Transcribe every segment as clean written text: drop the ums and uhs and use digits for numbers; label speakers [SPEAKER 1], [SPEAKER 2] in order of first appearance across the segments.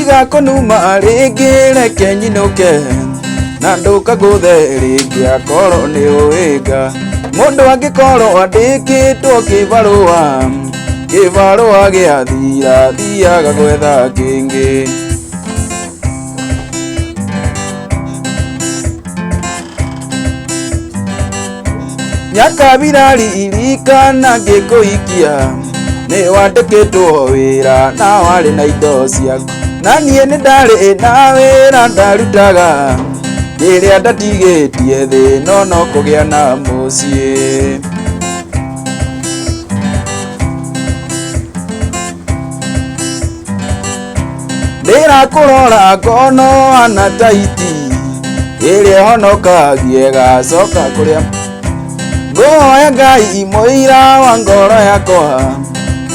[SPEAKER 1] Tiga kũnuma rĩngĩ reke nyinũke na ndũkangũthe rĩngĩ akorwo nĩ ũĩ Ngai. Mũndũ angĩkorwo andĩkĩtwo kĩbarũa, kĩbarũa gĩathira athiaga gwetha kĩngĩ. Nyakabira ririkana ngĩkũhikia nĩ wandĩkĩtwo wĩra na warĩ na indo ciaku, na niĩ nĩ ndarĩ na wĩra ndarutaga rĩrĩa ndatigĩtie thĩ no no kũgĩa na mũciĩ. Ndĩrakũrora ngono ana taiti ĩrĩa ĩhonokagia ĩgacoka kũrĩa. Ngũhoya Ngai mũira wa ngoro yakwa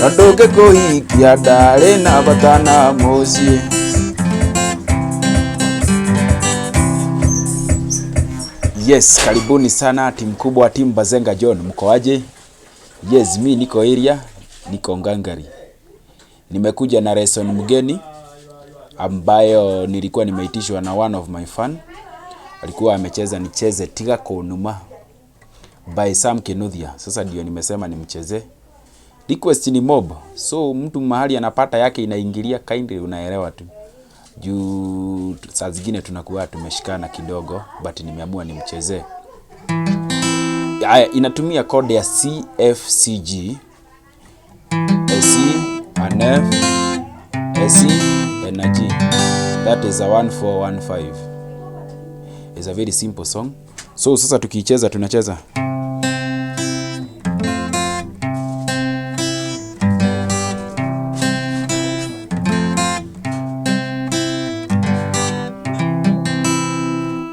[SPEAKER 1] tondũ ngĩkũhikia ndarĩ na bata na mũciĩ.
[SPEAKER 2] Yes, karibuni sana timu kubwa, timu Bazenga John, mko aje? Yes, mi niko area, niko ngangari. Nimekuja na lesson mgeni ambayo nilikuwa nimeitishwa na one of my fan. Alikuwa amecheza nicheze Tiga Kunuma by Sam Kinuthia. Sasa ndio nimesema nimchezee. Request ni mob, so mtu mahali anapata yake inaingilia kindly, unaelewa tu. Juu saa zingine tunakuwa tumeshikana kidogo, but nimeamua nimchezee. Haya, inatumia code ya CFCG, A C, an F, A C and a G. That is a 1415. It's a very simple song. So sasa tukiicheza tunacheza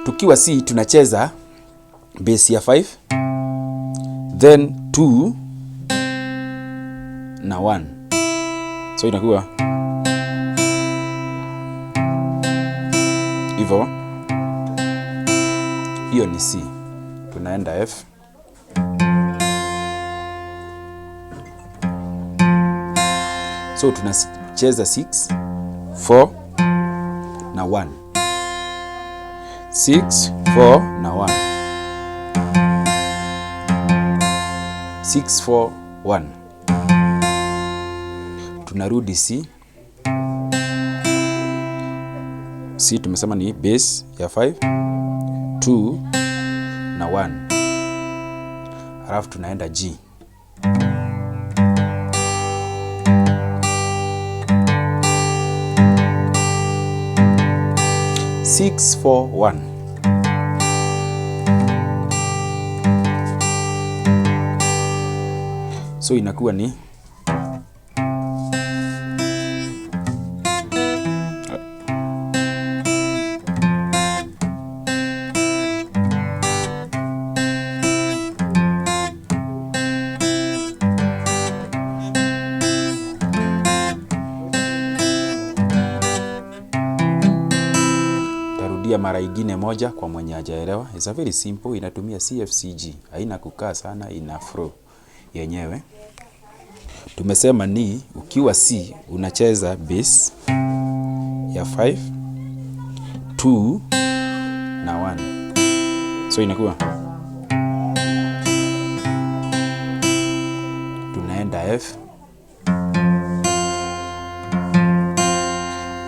[SPEAKER 2] tukiwa C tunacheza bass ya 5 then 2 na 1, so inakuwa hivyo. Hiyo ni C. Tunaenda F, so tunacheza 6 4 na 1, 6 4 na 1, 6 4 1. Tunarudi C. C tumesema ni bass ya 5 2 na 1, alafu tunaenda G. 6 4 1. So inakuwa ni tarudia mara ingine moja kwa mwenye hajaelewa. It's a very simple, inatumia CFCG, haina kukaa sana, ina flow yenyewe. Tumesema ni ukiwa C unacheza bass ya 5 2 na 1, so inakuwa tunaenda F,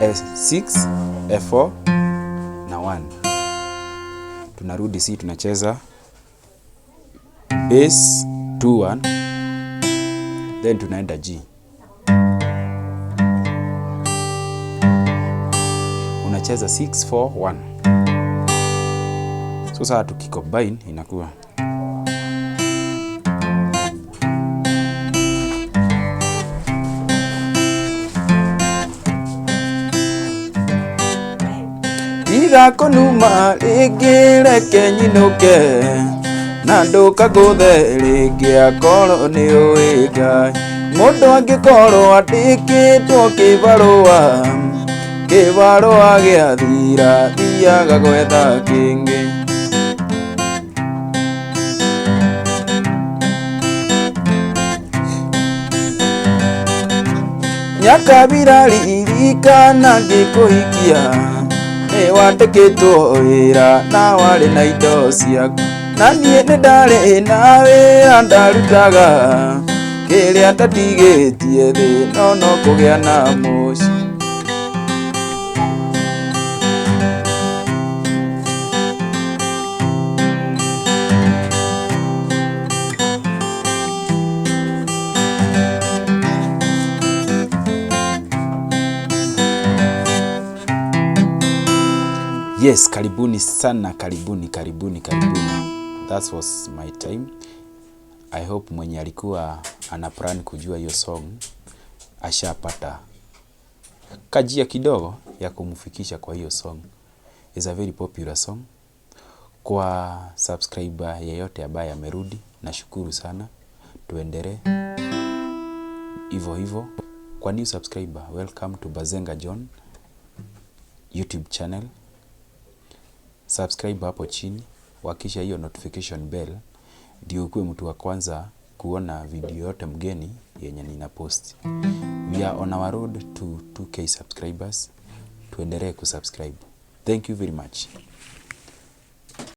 [SPEAKER 2] F6, F4 na 1. Tunarudi C, tunacheza bass 2 1, then tunaenda G. Unacheza 6 4 1. So sasa tukicombine inakuwa
[SPEAKER 1] Tiga kũnuma rĩngĩ reke nyinũke na ndũkangũthe rĩngĩ akorwo nĩ ũĩ Ngai. Mũndũ angĩkorwo andĩkĩtwo kĩbarũa, kĩbarũa gĩathira thiaga gwetha kĩngĩ. Nyakabira. Ngĩkũhika na ngĩkũhikia, nĩ wandĩkĩtwo wĩra na warĩ na indo ciaku, na niĩ nĩ ndarĩ na wĩra ndarutaga, kĩrĩa ndatigĩtie thĩ no no kũgĩa na mũciĩ. Yes, karibuni sana, karibuni, karibuni, karibuni. That was my time. I hope mwenye alikuwa ana plan kujua hiyo song ashapata kajia kidogo ya kumfikisha kwa hiyo song. It's a very popular song. Kwa subscriber yeyote ambaye amerudi, nashukuru sana. Tuendelee hivyo hivyo. Kwa new subscriber, welcome to Bazenga John YouTube channel. Subscribe hapo chini, wakisha hiyo notification bell ndio ukuwe mtu wa kwanza kuona video yote mgeni yenye nina post. We are on our road to 2K subscribers. Tuendelee kusubscribe. Thank you very much.